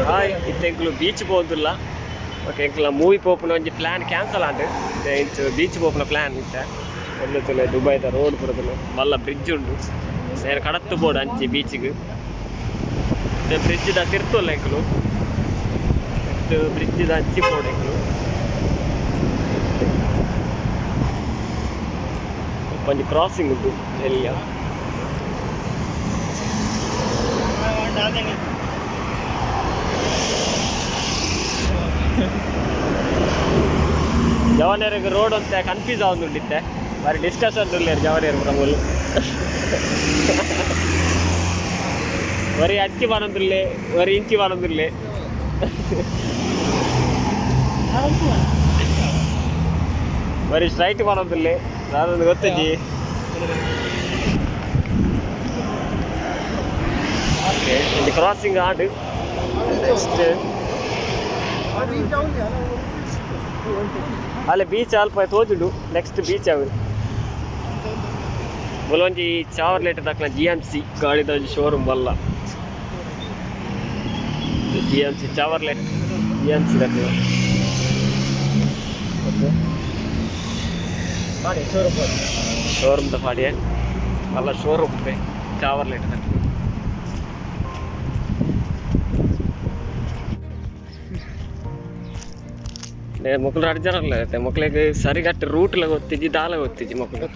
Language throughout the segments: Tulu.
ಹಾಯ್ ಇತ್ತೆಂಕ್ಲು ಬೀಚ್ ಪೋದುಲ್ಲ. ಓಕೆ ಎಂಕ್ಲ ಮೂವಿ ಪೋಪುನ ಒಂಜಿ ಪ್ಲಾನ್ ಕ್ಯಾನ್ಸಲ್ ಆಂಡ್. ಇಂಚ ಬೀಚ್ ಪೋಪುನ ಪ್ಲಾನ್ ಇತ್ತೆ. ಒಳ್ಳೆ ತುಲೆ ದುಬೈದ ರೋಡ್ ಪುರದಲು ಮಲ್ಲ ಬ್ರಿಡ್ಜ್ ಉಂಡು. ನೇರ ಕಡತ್ತು ಬೋಡು ಅಂಚಿ ಬೀಚಿಗೆ. ಬ್ರಿಡ್ಜ್ ದ ತಿರ್ತುಲ್ಲ ಎಂಕ್ಲು. ಬ್ರಿಡ್ಜ್ ದ ಅಂಚಿ ಬೋಡು ಎಂಕ್ಲು. ಒಂಜಿ ಕ್ರಾಸಿಂಗ್ ಉಂಡು ಎಲ್ಲಿಯ. ಜವನೇರಿಗೆ ರೋಡ್ ಅಂತ ಕನ್ಫ್ಯೂಸ್ ಆಗೊಂಡುಂಡಿತ್ತೆ. ಬಾರಿ ಡಿಸ್ಕಷನ್ ಉಲ್ಲೇರು ಜವನೇರು ಪೂರ ಮೂಲು. ಬರೀ ಅಚ್ಚಿ ಬರೊಂದುಲ್ಲೆ, ಬರೀ ಇಂಚಿ ಬರೊಂದುಲ್ಲೆ. ಬರೀ ಸ್ಟ್ರೈಟ್ ಬರೊಂದುಲ್ಲೆ. ನಾನೊಂದು ಗೊತ್ತಿಜ್ಜಿ. ಓಕೆ ಇಲ್ಲಿ ಕ್ರಾಸಿಂಗ್ ಆಡು. ನೆಕ್ಸ್ಟ್ ಅಲ್ಲ ಬೀಚ್ ಅಲ್ಪ ತೋಜುಂಡು. ನೆಕ್ಸ್ಟ್ ಬೀಚ್ ಅವು ಮುಲೊಂಜಿ ಚಾವರ್ಲೆಟ್ ದಕ್ಲ ಜಿ ಎಂ ಸಿ ಗಾಡಿದ ಒಂಜಿ ಶೋರೂಮ್ ಬಲ್ಲ. G M C Chevrolet G M C ದಕ್ಲ. Showroom the ಪಾಡಿಯೆ ಮಲ್ಲ ಶೋರೂಮ್ ಚಾವರ್ಲೆಟ್ ದಕ್ಲ. ಮೊಕ್ಕಳು ರಡ್ಡ್ ಜನ ಅಲ್ಲ ಮೊಕ್ಕಳಿಗೆ ಸರಿಗಟ್ಟು ರೂಟ್ಲ ಗೊತ್ತಿಜ್ಜಿ, ದಾಲ ಗೊತ್ತಿಜ್ಜಿ ಮೊಕ್ಕಳು.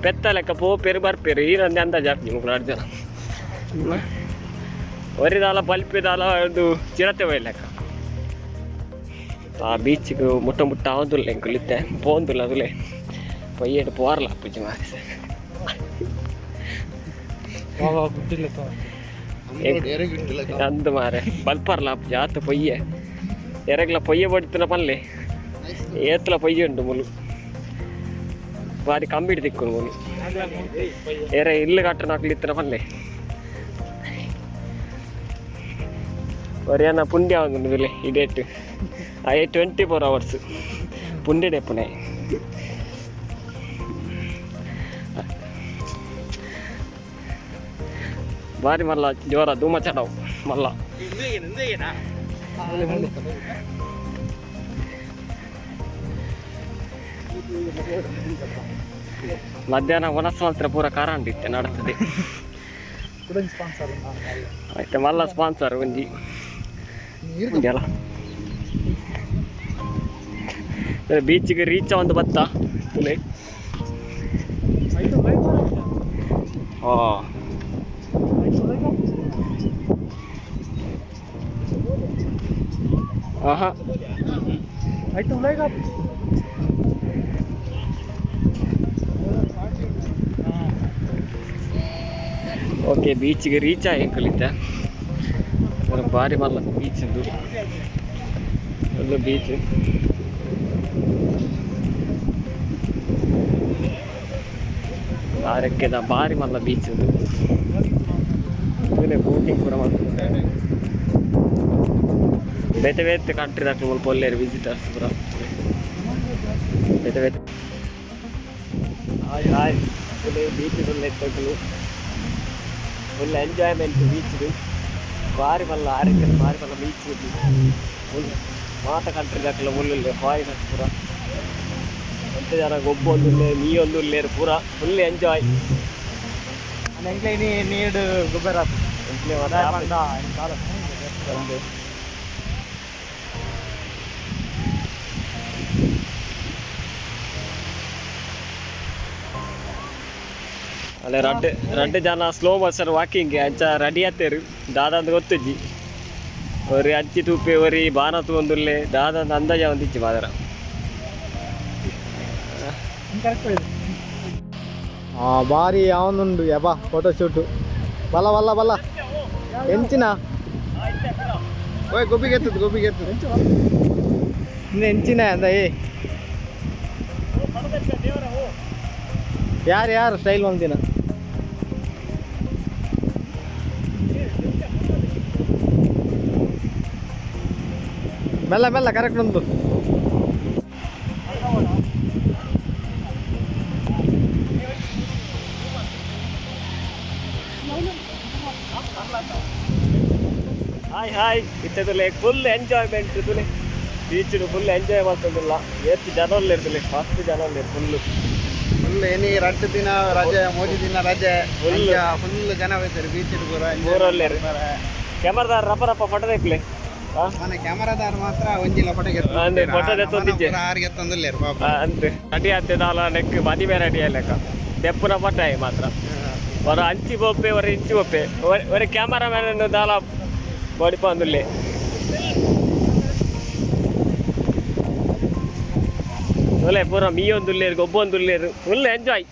ಪೆತ್ತ ಲೆಕ್ಕ ಪೋಪೇರು ಬರ್ಪೇರು ಈರಂದೆ ಅಂದಾಜು ಆಪುಜಿ ಮೊಕ್ಕಳು ರಡ್ಡ್ ಜನ. ಒರಿ ದಾಲ ಬಲ್ಪೆ ದಾಲ ಅದು ಚಿರತೆ ಒಯ್ ಲೆಕ್ಕ. ಆ ಬೀಚ್ಗೆ ಮುಟ್ಟ ಮುಟ್ಟ ಆವೊಂದುಲ್ಲ ಎಂಕುಲು ಇತ್ತೆ ಪೋಂದುಲ್ಲ ಅದುಲೆ ಪೊಯ್ಯೆಡ್ ಪೋರ್ಲ ಆಪುಜಿ ಮಾರೆ. ಅಂದ್ ಮಾರೆ ಬಲ್ಪರ್ಲ ಆಪುಜಿ ಆತ ಪೊಯ್ಯೆ. ಎರೆಗ್ಲ ಪೊಯ್ಯೆ ಬಡಿತನ ಪಲ್ಲೆ ಏತ್ಲ ಪೊಯ್ಯೆ ಉಂಟು ಮುಲು. ಬಾರಿ ಕಂಬಿಡ್ ತಿಕ್ಕು ಮುಲು. ಎರೆ ಇಲ್ಲು ಕಟ್ಟನ ಇತ್ತನ ಪಲ್ಲೆ. ಒರಿಯನ ಪುಂಡ್ಯ ಆಗುಂಡು ಇಡೇಟ್ I 24 hours ಪುಂಡ್ಯಡೆ ಪುಣೆ. ಬಾರಿ ಮಲ್ಲ ಜೋರ ಧೂಮ ಚಡವು ಮಲ್ಲ. ಮಧ್ಯಾಹ್ನ ವನಸ್ ಮಾತ್ರ ಪೂರ ಕಾರಾಂಡ್ ಇತ್ತೆ ನಡತದೆ. ಆಯ್ತು ಮಲ್ಲ ಸ್ಪಾನ್ಸರ್ ಒಂಜಿ ಬೀಚ್ಗೆ ರೀಚ್ ಒಂದು ಬತ್ತ ತುಲೆ. ಆಹಾ ಓಕೆ ಬೀಚ್ಗೆ ರೀಚ್ ಆಗಿ ಕಲಿತೆ. ಭಾರಿ ಮಲ್ಲ ಬೀಚ್ ಅದು. ಒಳ್ಳೆ ಬೀಚ್. ಆರಕ್ಕೆದ ಭಾರಿ ಮಲ್ಲ ಬೀಚ್ ಅದು. ಬೋಟಿಂಗ್ ಕೂಡ ಮಾಡ್ತಾರೆ. ಬೇತೆ ಬೇತೆ ಕಂಟ್ರಿ ದಾಖಲು ಮುಲ್ಪ ಒಲ್ಲೇರು ವಿಸಿಟರ್ಸ್ ಪೂರ. ಬೇತೆ ಬೇತೆ ಹಾಯ್ ಹಾಯ್ ಬೀಚ್ ಎತ್ತಲು ಫುಲ್ ಎಂಜಾಯ್ಮೆಂಟ್ ಬೀಚ್. ಭಾರಿ ಮಲ್ಲ ಆರಕ್ಕೆ ಭಾರಿ ಮಲ್ಲ ಬೀಚ್. ಮಾತ ಕಂಟ್ರಿ ದಾಖಲು ಮುಳ್ಳುಲ್ಲೆ ಫಾರಿನರ್ಸ್ ಪೂರ. ಎಂತ ಜನ ಗೊಬ್ಬು ಒಂದುಲ್ಲೆ ನೀ ಒಂದುಲ್ಲೇರು ಪೂರ ಫುಲ್ ಎಂಜಾಯ್. ನೀಡು ಗೊಬ್ಬರ ಅಲ್ಲೇ ರಡ್ಡ್ ರಡ್ಡ್ ಜನ ಸ್ಲೋ ಮೋಷನ್ ವಾಕಿಂಗ್ ಅಂಚ ರೆಡಿ ಆತೇರು. ದಾದಂದು ಗೊತ್ತಿಜ್ಜಿ. ಒರಿ ಅಚ್ಚಿ ತೂಪೆ ಒರಿ ಬಾನ ತೂವೊಂದುಲ್ಲೆ ದಾದಂದು ಅಂದಾಜ ಒಂದಿಜ್ಜಿ ಮಾದರ. ಬಾರಿ ಯಾವೊಂದುಂಡು ಯಬಾ ಫೋಟೋ ಶೂಟ್. ಬಲ್ಲ ಬಲ್ಲ ಬಲ್ಲ ಎಂಚಿನ ಗೊಬ್ಬಿಗೆ ಎತ್ತದು ಗೊಬ್ಬಿಗೆ ಎತ್ತದು ಎಂಚಿನ ಅಂದ ಏ ಯಾರು ಯಾರು ಸ್ಟೈಲ್ ಒಂದಿನ ಮೆಲ್ಲ ಮೆಲ್ಲ ಕರೆಕ್ಟ್ ಉಂಟು. ಹಾಯ್ ಹಾಯ್ ಇತ್ತದುಲೆ ಫುಲ್ ಎಂಜಾಯ್ಮೆಂಟ್ ತುಲೆ ಬೀಚ್ ಫುಲ್ ಎಂಜಾಯ್ ಮಾಡ್ತದಿಲ್ಲ ಏತ್ ಜನ ಉಲ್ಲೆರ್ ಮಸ್ತ್ ಜನ ಉಲ್ಲೆರ್ ಫುಲ್ ಫುಲ್ ಎನಿ ರಡ್ಡು ದಿನ ರಜೆ ಮೋದಿ ದಿನ ರಜೆ ಫುಲ್ ಫುಲ್ ಜನ ಹೋಯ್ತಾರೆ ಬೀಚ್ ಪೂರ ಪೂರ ಉಲ್ಲೆರ್ ಕ್ಯಾಮರಾದಾರ ರಪ ರಪ ಫೋಟೋ ತೆಕ್ಲೆ ಮನೆ ಕ್ಯಾಮರಾದಾರ ಮಾತ್ರ ಒಂಜಿಲ ಫೋಟೋ ಅಂದೆ ಫೋಟೋ ತೆತ್ತೊಂದಿಜ್ಜೆ ಆರಿಗೆ ಎತ್ತೊಂದುಲ್ಲೆರ್ ಪಾಪ ಅಂತೆ ಅಡಿ ಅತ್ತೆ ದಾಲ ನೆಕ್ ಮದಿ ಬೇರೆ ಅಡಿ ಲೆಕ್ಕ ತೆಪ್ಪುನ ಪಟ್ಟಾಯಿ ಮಾತ್ರ ಹೊರ ಅಂಚಿ ಬೊಪ್ಪೆ ಹೊರ ಇಂಚಿ ಬೊಪ್ಪೆ ಒರೆ ಕ್ಯಾಮರಾ ಮ್ಯಾನ್ ದಾಲ ಬಡಿಪಂದುಲ್ಲೆ ಒಳ್ಳೆ ಪೂರ ಮೀಯೊಂದುಲ್ಲೇರು ಗೊಬ್ಬೊಂದುಲ್ಲೇರು ಫುಲ್ ಎಂಜಾಯ್.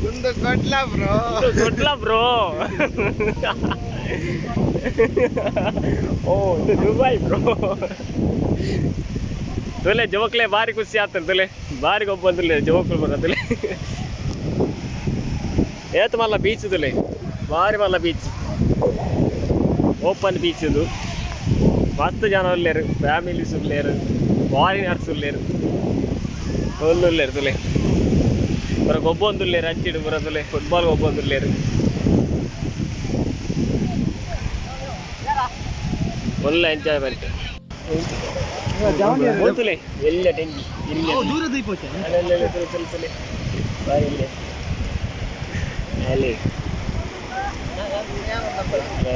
ಒಂದು ಕೊಡ್ಲ ಬ್ರೋ ಕೊಡ್ಲ ಬ್ರೋ. ಓ ದುಬೈ ಬ್ರೋ. ತುಲೆ ಜೋಕ್ಲೆ ಬಾರಿ ಖುಷಿ ಆಗ್ತದೆ ತುಲೆ ಬಾರಿ ಗೊಬ್ಬೊಂದುಲ್ಲೆ ಜೋಕ್ಲು ಬರ ತುಲೆ ಏತ್ ಮಲ್ಲ ಬೀಚ್ ತುಲೆ ಬಾರಿ ಮಲ್ಲ ಬೀಚ್ ಓಪನ್ ಬೀಚ್ ಇದು ಮಸ್ತ್ ಜನ ಉಲ್ಲೇರು ಫ್ಯಾಮಿಲೀಸ್ ಉಲ್ಲೇರು ಫಾರಿನರ್ಸ್ ಉಲ್ಲೇರು ಫುಲ್ ಉಲ್ಲೇರು ತುಲೆ ಬರ ಗೊಬ್ಬೊಂದುಲ್ಲೇರು ಅಂಚಿಡು ಬರ ತುಲೆ ಫುಟ್ಬಾಲ್ ಗೊಬ್ಬೊಂದುಲ್ಲೇರು ಫುಲ್ ಎಂಜಾಯ್ಮೆಂಟ್. ತುಲೆ ಎಲ್ಲ ಡೆಂಗಿ ಇಲ್ಲ ದೂರ ತುಲೆ ತುಲೆ ಬಾರಿ ಇಲ್ಲಿ ಅಲ್ಲಿ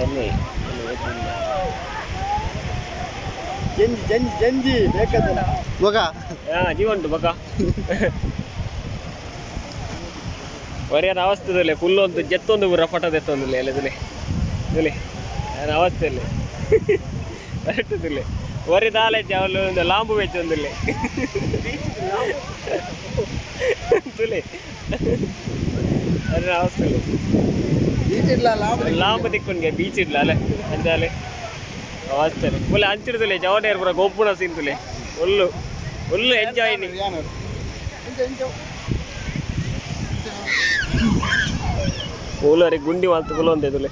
ಅಲ್ಲಿ ಜಂಜಿ ಜಂಜಿ ಜಂಜಿ ಬೇಕಾದಲ್ಲ ಮಗ ಜೀವಂಟು ಮಗ ಒರಿಯನ ಅವಸ್ಥೆದಲ್ಲೇ ಫುಲ್ ಒಂದು ಜೆತ್ತೊಂದು ಪೂರ ಫೋಟೋ ತೆತ್ತೊಂದಿಲ್ಲ ಎಲ್ಲ ತುಲೆ ನಾನು ಅವಸ್ಥೆಯಲ್ಲಿ ಕರೆಕ್ಟ್ ತುಲೆ ಒರಿ ದಾಲೆಜ್ಜೆ ಅವಳು ಒಂದು ಲಾಂಬು ವೆಚ್ಚ ಒಂದಿಲ್ಲ ತುಲೆ ಅದರ ಅವಸ್ಥೆ ಬೀಚ್ ಇಡ್ಲ ಲಾಂಬು ದಿಕ್ಕುನ್ಗೆ ಬೀಚ್ ಇಡ್ಲ ಅಲೆ ಅಂಜಾಲೆ ಅವಸ್ಥೆ ಫುಲ್ ಅಂಚಿಡ್ದುಲೆ ಜವಡೇರ್ ಪೂರ ಗೊಬ್ಬುನ ಸೀನ್ ತುಲೆ ಫುಲ್ಲು ಫುಲ್ಲು ಎಂಜಾಯ್ ಕೂಲರಿ ಗುಂಡಿ ಮಾತು ಫುಲ್ ಒಂದೇ ತುಲೆ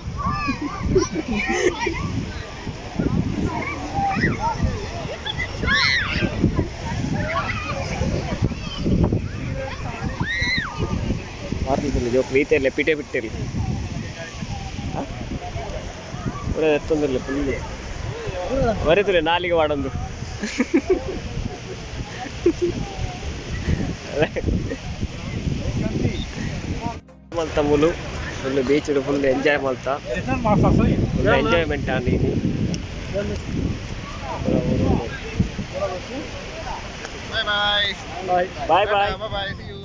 ಮಾರ್ತಿದ್ದಿಲ್ಲ ಜೋಕ್ ರೀತಿಯಲ್ಲೇ ಪಿಟೆ ಬಿಟ್ಟಿರಲಿ ಎತ್ತೊಂದಿಲ್ಲ ಫುಲ್ ಬರೀతుಲೆ ನಾಲಿಗೆ ವಾಡೊಂದು ಮಲ್ತ ಮುಲು ಫುಲ್ ಬೀಚ್ ಫುಲ್ ಎಂಜಾಯ್ ಮಲ್ತ ಫುಲ್ ಎಂಜಾಯ್ಮೆಂಟ್ ಆನಿ. Bye bye bye bye bye bye.